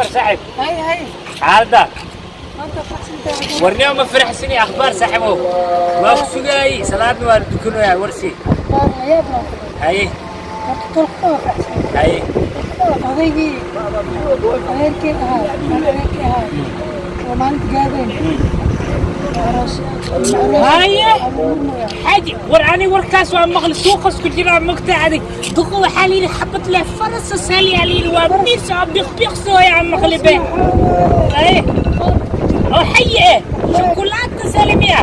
War saaxiib. Hay hay. Xaaladda? Maanta faraxsantahay. Warniyo, ma faraxsani. Akhbaar, saaxiibow? Waa ku sugaayey, salaadna waa la dukanayaa. Warsi. Akhbaar layaab loo kulay. Haye. Horta tolka waa faraxsan. Haye. Odaygii adeerkii ahaa, aan adeerkii ahaa oo maalinta gaadeen aroos. Haye xaji, war ani warkaas waa maqli, suuqas ku jiraa mogta. Adig duqa waxaa la yidhi xabad leh farasa saaliyaa la yidhi, waa miis oo biqbiqsooyaa maqli be. Haye, oo xayi eh shukulaata salimiya.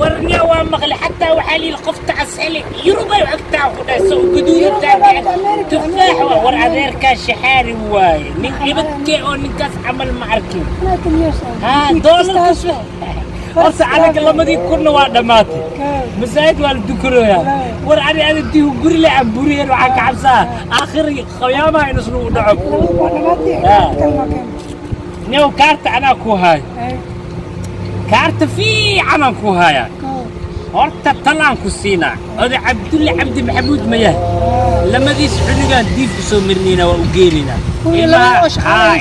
Warniya, waa maqli, xataa waxaa la yidhi qofta casxili Yurubay ogtaa ku dhayso gaduudantaa tufaax. War adeerkaa shaxaari waaye, nin ibadkee oo ninkaas camal ma arkin. Ha doolarkas horta anaga 2000-na waa dhammaatay, masaajid waa la dukanooyaa. War ani ada dihu guri le aan buriyeen, waxaa ka cabsaa aakhir qiyaamaha inus lagu dhaco. New kaarta anaa ku haayo, kaarta fiicanaan ku hayaa. Horta talaan ku siinaa, oday Cabdulle Cabdi Maxamuud mayahay, lamadiis cunugaan diif u soo marinaynaa, waa u geenaynaa.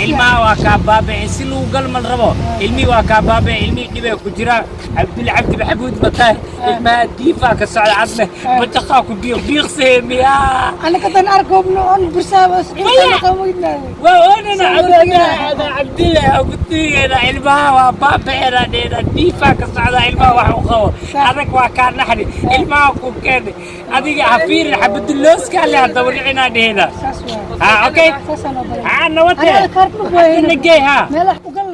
Ilmaha waa kaa baaba'e, si lagu galmal rabo ilmihii waa kaa baaba'e, ilmihii dhibay ku jiraan. Cabdulle Cabdi Maxamuud matahay, ilmaha diifaa ka socda, cadne bajaqaa ku biiq biiqsee miyaa? Anaka dan arkoobno on bursaaba. Waa oonana Cabdulle ku tuugeena, ilmaha waa baaba'eena dheena, diifaa ka socda ilmaha, wax u qabo adag waa kaa naxdi ilmaha ku keenay. Adiga ha fiirin, xabadulooska le hadaba dhicinaa dhehena. Ha, okay, ha nawate nagey ha.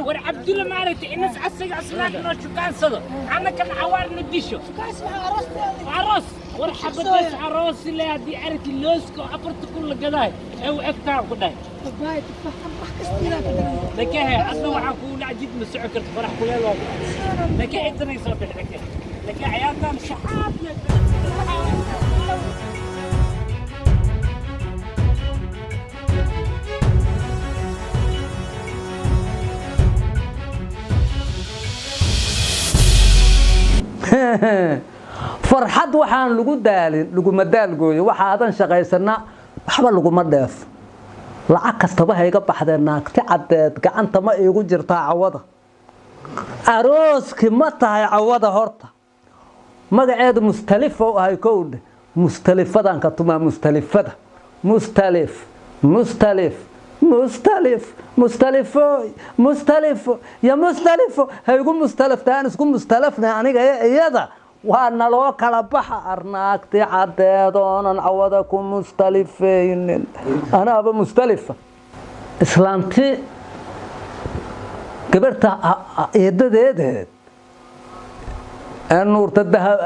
War Cabdulle, maaragtay inas asaga aslaag noo shukaansado, annakana cawaarna disho aroos. War xabadaas aroos le haddii aragti looska oo 4000 la gadaay ee u egtaan ku dhahay lakahe. Adna waxaa kugu dhac jid ma soco karto, farax kuleel waa lake intanay soo bixi lake lake cayaartaan shaxaad. Farxad waxaan lagu daalin laguma daalgooyo, waxaadan shaqaysana waxba laguma dheef. Lacag kastaba hayga baxdee, naagti caddeed gacanta ma iigu jirtaa cawada? Arooski ma tahay cawada? Horta magaceedu Mustalifo ahay kowdhe, Mustalifadan ka tumaa, Mustalifada, Mustalif, Mustalif, Mustalif, Mustalifooy, Mustalifo ya Mustalifo, haygu mustalifta, aan isku mustalafnay aniga iyo iyada, waa naloo kala baxa. Arnaagti caddeed oonan cawada ku mustalifaynin, anaaba Mustalifa. Islaanti gabarta eedadeedeed ee Nuurta dahab,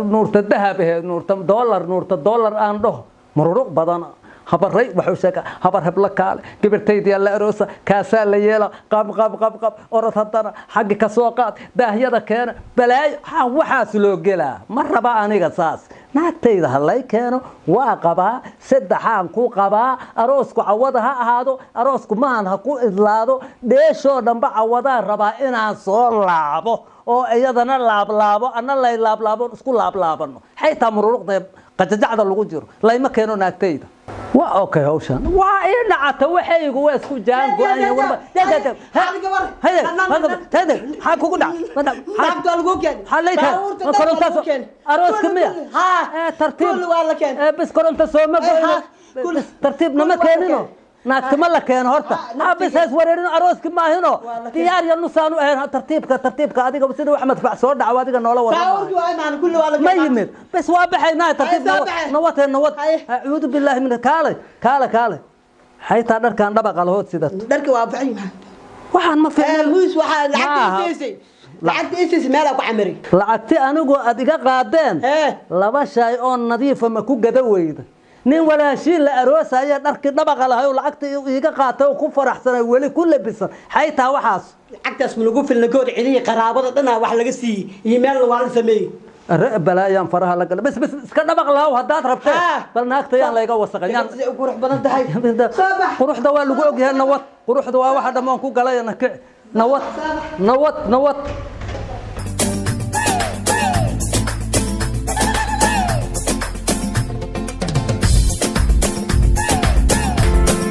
Nuurta dahab aheed, Nuurta dollar, Nuurta dollar aan dhaho, mururuq badan habaray waxuu sheega, habar hebla kaale, gabartaydiyaa la aroosa, kaasaa la yeela, qab qab qab qab, orod haddana xaggi ka soo qaad, daahyada keena, balaayo waxaas loo gelaa. Ma raba aniga saas, naagtayda ha lay keeno, waa qabaa, saddexaan ku qabaa. Aroosku cawada ha ahaado, aroosku mahan ha ku idlaado, dheeshoo dhanba cawadaan rabaa inaan soo laabo oo iyadana laablaabo, anna lay laablaabo, isku laablaabano, xaytaa mururuqda qajajacda lagu jiro layma keeno naagtayda. Waa okay, hawshan waa ii dhacata, waxaygu waa isku jaan go-an. Maxaa kugu dhac? Arooska miya? Tartiib bas, koronta sooma goyno, tartiib nama keenino, naagtama la keeno horta. Ha bis hays wareerino, arooski maahino, diyaar ya nusaanu ahayn. Tartiibka, tartiibka, adiga sida wax madfac soo dhaco adiga noola wada ma yimid. Bas waa baxaynaa, tartiib nawate nawad. Acuudu billaahi min kaale kaale kaale, xaytaa dharkan dhabaqa lahood sidato. Dharka waa baxay. Waxaan ma fiicna. Huus waxaa lacagta isiisay, lacagta isiisay meelaa ku camiray. Lacagti anigu aad iga qaadeen laba shay oo nadiifa ma ku gada weyda? Nin walaashiin la aroosaya dharkii dhabaqa lahay oo lacagta iiga qaatay oo ku faraxsanay weli ku labisan, xaytaa waxaas? Lacagtaas ma lagu filna, good cidihii qaraabada dhanaa wax laga siiyey iyo meelna waa la sameeyey. Arre balaayaan faraha la galay. Bas bas, iska dhabaq lahaw haddaad rabtee. Bal naagta yaan layga wasaqay. Siday u qurux badan tahay. Quruxda waa lagu ogyahay, nawad. Quruxda waa waxa dhammaan ku galay nakic. Nawad, nawad, nawad.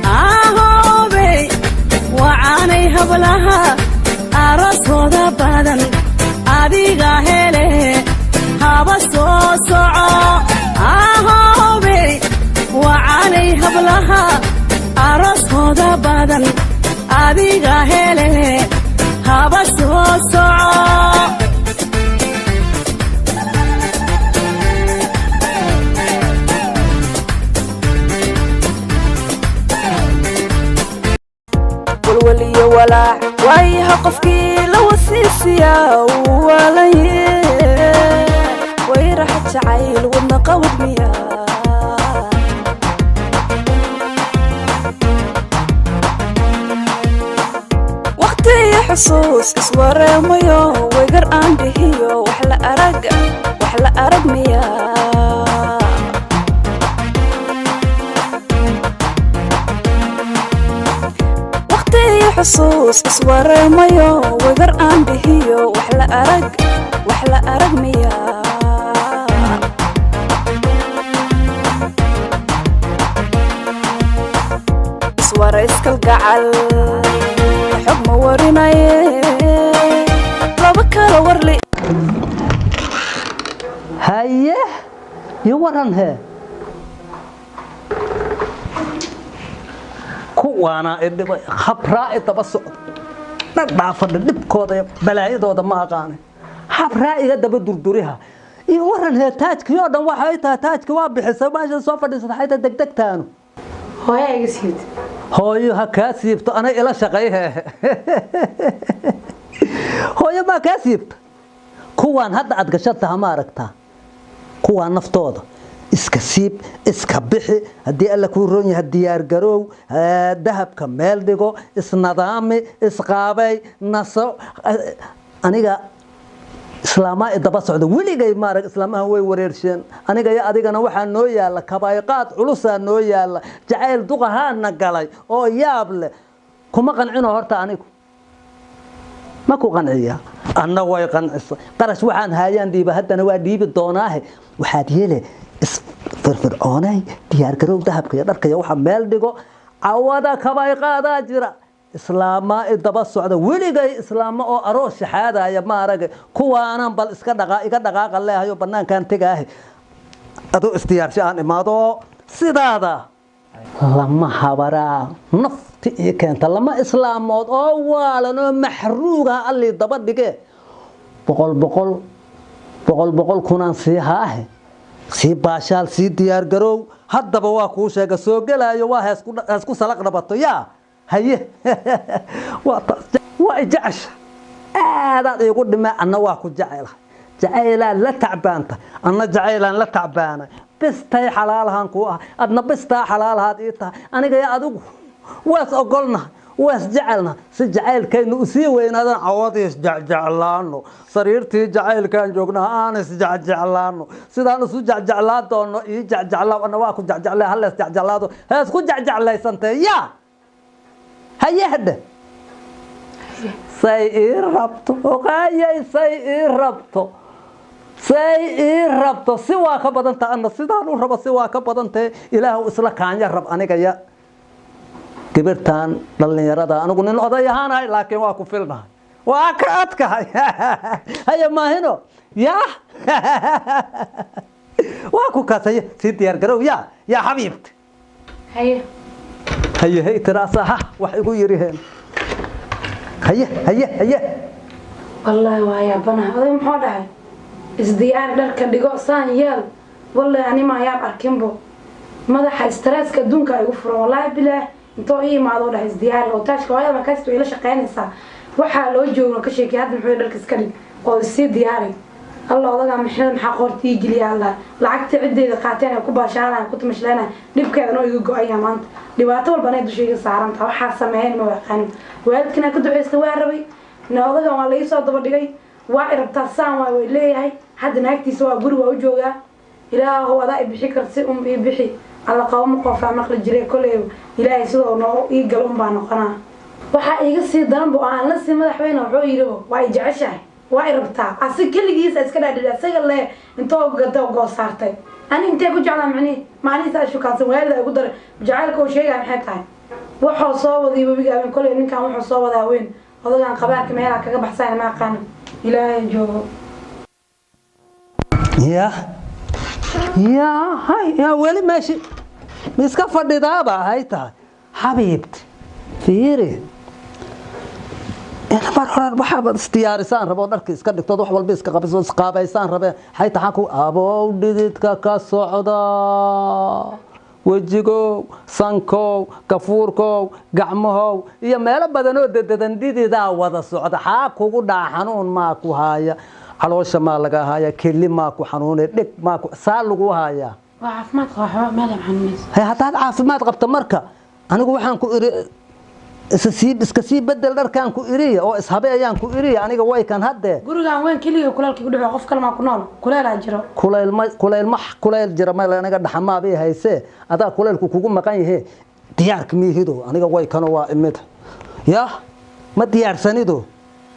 Ahoobey. Hablaha arooskooda badan adiga hele, haba soo soco. Walwaliyo walaac waayaha qofkii la wasiisiyaa uu waalaye, wayraxa jacayl wadna qawad miya. Waqti iyo xusuus iswareemayo, wegar aan dhihiyo wax la arag, wax la arag miya. Waqti iyo xusuus iswareemayo, wegar aan dhihiyo wax la arag, wax la arag miya. Iswarayskal gacal xog ma warinaye, laba kala warli. Haye, iyo waran hee, kuwaanaa idhibay, habraa i daba socda, dhadhaafadha dhibkooda iyo balaayadooda ma aqaane, habraa iga daba durduriha. Iyo waran hee, taajkii oo dhan waxay tahay, taajki waa bixisay, meesha soo fadhiisata xayta degdegtaanu. Hooya iga siibta. Hooyo ha kaa siibto, anay ila shaqay hee. Hooyo maa kaa siibta? Kuwaan hadda aad gashan taha ma aragtaa? Kuwaan naftooda iska siib, iska bixi haddii Alla kuu roon yahay. Diyaar garoow, dahabka meel dhigo, isnadaami, isqaabay, naso. Aniga islaamaa i daba socda weligay maarag, islaamaha way wareersheen. Aniga iyo adigana waxaa noo yaalla kabayqaad culusaa noo yaalla, jacayl duqahaana galay oo yaab leh. Kuma qancino horta, anigu ma ku qanciya, anna way qancisa. Qarash waxaan haayaan dhiiba, haddana waa dhiibi doonaahe. Waxaad yeele isfirfircoonay, diyaargarow, dahabka iyo dharka iyo waxa meel dhigo. Cawada kabayqaadaa jira. Islaamaa i daba socda weligay, islaamo oo aroos shaxaadaya ma aragay. Kuwaanan bal iska dhaqaa, iga dhaqaaqa leehayo, banaankaan tegaahe. Adoo isdiyaarsho aan imaado sidaada lama habaraa nafti ii keenta, lama islaamood oo waalan oo maxruuga Allii daba dhige. Boqol boqol boqol boqol kunaan sii haahe, sii baashaal, sii diyaargaroow. Haddaba waa kuu sheega, soo gelaayo, waa heesku salaq dhabato. Yaa haye, waa taas, waa i jecesha, aadaad iigu dhimee, anna waa ku jecelahay. Jacaylaan la tacbaanta, anna jacaylaan la tacbaanay. Bistay xalaalahaan kuu ah, adna bistaa xalaalahaad ii tahay. Aniga iyo adigu waas ogolnahay, waas jecelnahay. Si jacaylkaynu usii weynaadaan, cawadii isjecjeclaano, sariirtii jacaylkaan joognaha aan isjecjeclaano. Sidaan isu jecjeclaa doono, ii jecjeclaa, anna waa ku jecjeclay. Halla isjecjeclaado, hees ku jecjeclaysantee. Yaa haye, hadhe say ii rabto oqaayay, say ii rabto, say ii rabto, si waa ka badan taha, anna sidaan u rabo si waa ka badan tahe. Ilaahu isla kaanya rab. Aniga ya gabirtan dhallinyarada, anigu nin oday ahaanahay, laakiin waa ku filnahay, waa ka adkahay. Haya maahino, yaa waa ku kaas. Haye, sii diyaar garow. Yaa xabiibti. Haye. Haye, hey tiraasa ha wax igu yiriheen. Haye haye haye. Wallaahi waa yaabanaha, oday muxuu dhahay? Isdiyaari, dharka dhigo, saan yeel. Wallahi animaa yaab arkinbo, madaxa stresska adduunka igu furan. Wallaahi bilaah, intoo ii imaado dhahay isdiyaari oo taashka hooyada markaas way ila shaqeynaysaa, waxaa loo joogno ka sheekay. Hadda muxuu dharka iska dhig oo isii diyaari? Alla odagaa maxaa maxaa qoorta ii geliya? Allah lacagta ciddeeda qaateen ay ku baashaalaan, ku tamashleenay, dhibkeedana oo iga go-aya maanta. Dhibaato walba anay dushayga saarantaha, waxaa sameeyan ma aqaanin. Waalidkana ka duceysta waa rabay na, odagan waa laii soo daba dhigay. Waa i rabtaa, saan waay, way leeyahay. Hadda naagtiisa waa guri waa u joogaa. Ilaahow adaa i bixi kar, si un ii bixi. Alla qabo ma qoofaa maqli jiray. Koley Ilaahay sidoo noo ii galo un baa noqonaa. Waxaa iiga sii daranba oo aan la sii madaxweyne, wuxuu yidhi waa i jeceshahay, waa i rabtaa. Asi keligiisa iska dhaadhidi, isaga le intoo gada goo saartay. Ani intee ku jeclaa macnihi maalihiisa shukaansan waalida igu daray. Jacaylka uu sheegaya maxay tahay? Wuxuu soo waday webiga habeen. Koley ninkan wuxuu soo wadaa weyn, odagan qabaarka meelaa kaga baxsan ma aqaano. Ilaahay joogo. Ya ya, hay ya, weli meeshi. Ma iska fadhidaaba hay tahay xabiibti fiiri mar hore waxaabad isdiyaarisaan rabo, dharka iska dhigtood, wax walba iska qabiso, isqaabaysaan rabe. Hay taxaan ku abow dhididka ka socda wejigow, sankow, gafuurkow, gacmahow iyo meelo badanoo dededan dhididaa wada socda. Xaa kugu dhaca? Xanuun maa ku haaya? Caloosha maa laga haaya? Keli maa ku xanuunay? Dheg maa ku saa lagu hayaa? Waa caafimaad qaba, waxba meel aan xanuunaysa. Hay, haddaad caafimaad qabto marka anigu waxaan ku iri isa sii iska sii bedel dharkaan ku iriya oo ishabe ayaan ku iriya. Aniga way kan haddee. Gurigaan weyn keliya kuleelka ku dhaco, qof kale maa ku nool, kuleelaa jiro. Kulayl ma kulayl ma kulayl jira ma aniga dhaxamaabay haysee, adaa kulaylku kugu maqan yahe. Diyaarka miihido? Aniga way kano waa imid ya ma diyaarsanido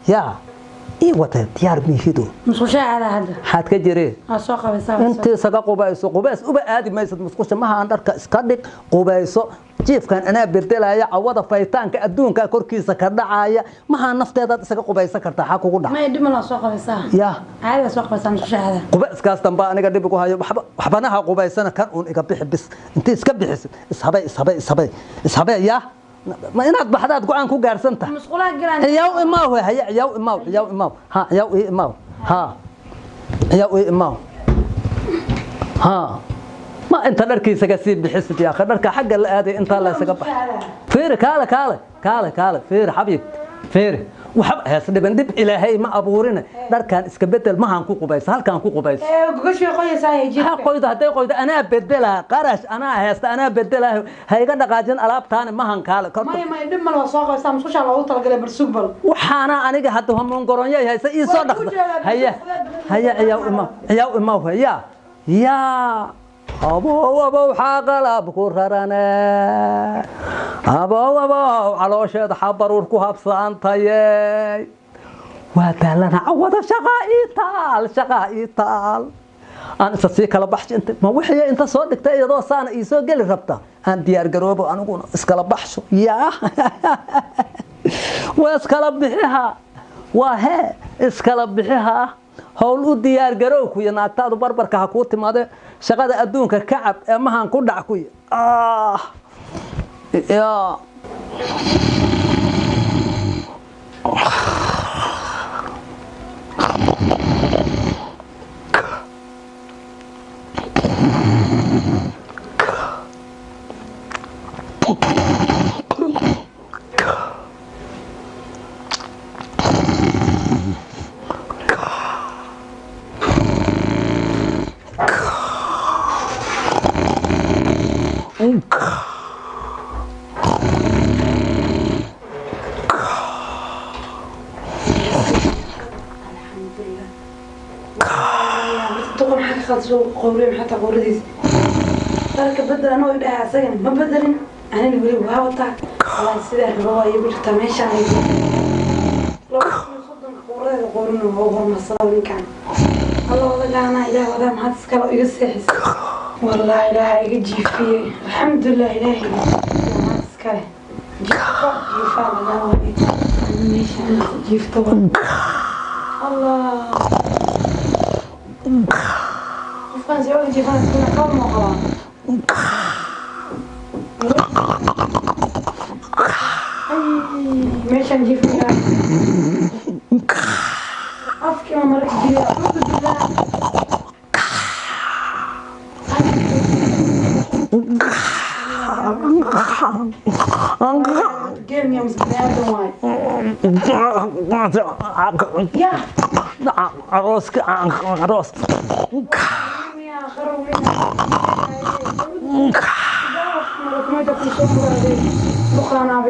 ya ii wata diyaar miihido. Musqushaa aadaa hadda. Maxaad ka jiree? Waa soo qabaysaa. Intii isaga qubayso, qubays uba aadi maysad musqusha maha aan dharka iska dhig, qubayso. Jiifkan anaa bedelaya cawada, faytaanka adduunka korkiisa ka dhacaya maha nafteedaad isaga qubaysan kartaa. Xaa kugu dhaca? May dhima, loo soo qabaysaa. Ya. Caadi soo qabaysaa, musqusha aadaa. Qubayskaas damba aniga dhib igu hayo waxba waxbanaha qubaysana kan uun iga bixi bis. Intii iska bixisid ishabay, ishabay, ishabay, ishabay. Ya ma inaad baxdaad go-aan ku gaarsan tahay? Musqulaha galaan. Ciyaw imaaw, haye, ciyaw imaaw, ciyaw imaaw, ha, ciyaw ii imaaw, ha, ciyaw ii imaaw, ha. Ma inta dharkiisa ka sii bixisid yaa akhi, dharka xagga la aaday intaa la isaga bax. Fiiri, kaale, kaale, kaale, kaale, fiiri xabiib, fiiri, waxba hees dhiban, dhib Ilaahay ma abuurine. Dharkan iska bedel, mahaan ku qubaysa, halkaan ku qubaysa. Ee gogoshu way qoyaysaa ee ha jiifka. Qoydo hadday qoydo anaa bedelaa, qarash anaa heesta, anaa bedelaa. Ha iga dhaqaajin alaabtaani mahan, kaale korta. May may dhib mal, waa soo qabaysaa, musqushaa loogu talagalay barsug bal. Waxaana aniga hadda hamoongoronyay haysa ii soo Waa ku dhaqda. jeedaa, haya haya, ciyaw imaw, ciyaw imaw, haya yaa abow, abow, xaa qalab ku rarane, abow, abow, caloosheeda xaa baruur ku habsaantayey. Waa daalana cawada, shaqaa ii taal, shaqaa ii taal. Aan isa sii kala baxsho inta ma wixii inta soo dhigta iyadoo saana ii soo geli rabta aan diyaar garoobo, aniguna iskala baxsho. Yaa waa iskala bixiha, waa hee iskala bixiha. Howl u diyaar garow kuya, naagtaadu barbarka ha kuu timaade. Shaqada adduunka kacab ee mahan ku dhac kuya. Ah yaa. Duqa maxaa ka qalsoo qowriya? Maxaa taa qowradiis? Dharka bedel anoo idhaha, asagana ma bedelin, anina weli waa wataa. Wallaahi sidaa rabo waa iigu jirtaa meeshaan ay 2030-ka qowradeeda qowrina waa hormarsada ninkan. Alla wadagaana Ilaah wadaa maxaad iskale iga seexisa. Wallaahi Ilaaha iga jiifiyey, alxamdulilah. Ilaahay maxaad iskale jiifa jiifaa lagaa waayay meeshaan jiifto. Allah, qofkaan si oga jiifana sida qab moo qabaa. Ay, meeshaan jiifaya afkii ma marag jiriya. Acuudu billah. Geel miyaa mise bini'aadam waay ya? Arooska aroos. Miyaa qarow miyaa malakumada ku soo muraaday duqaanaaba.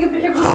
Iga bixi guriga.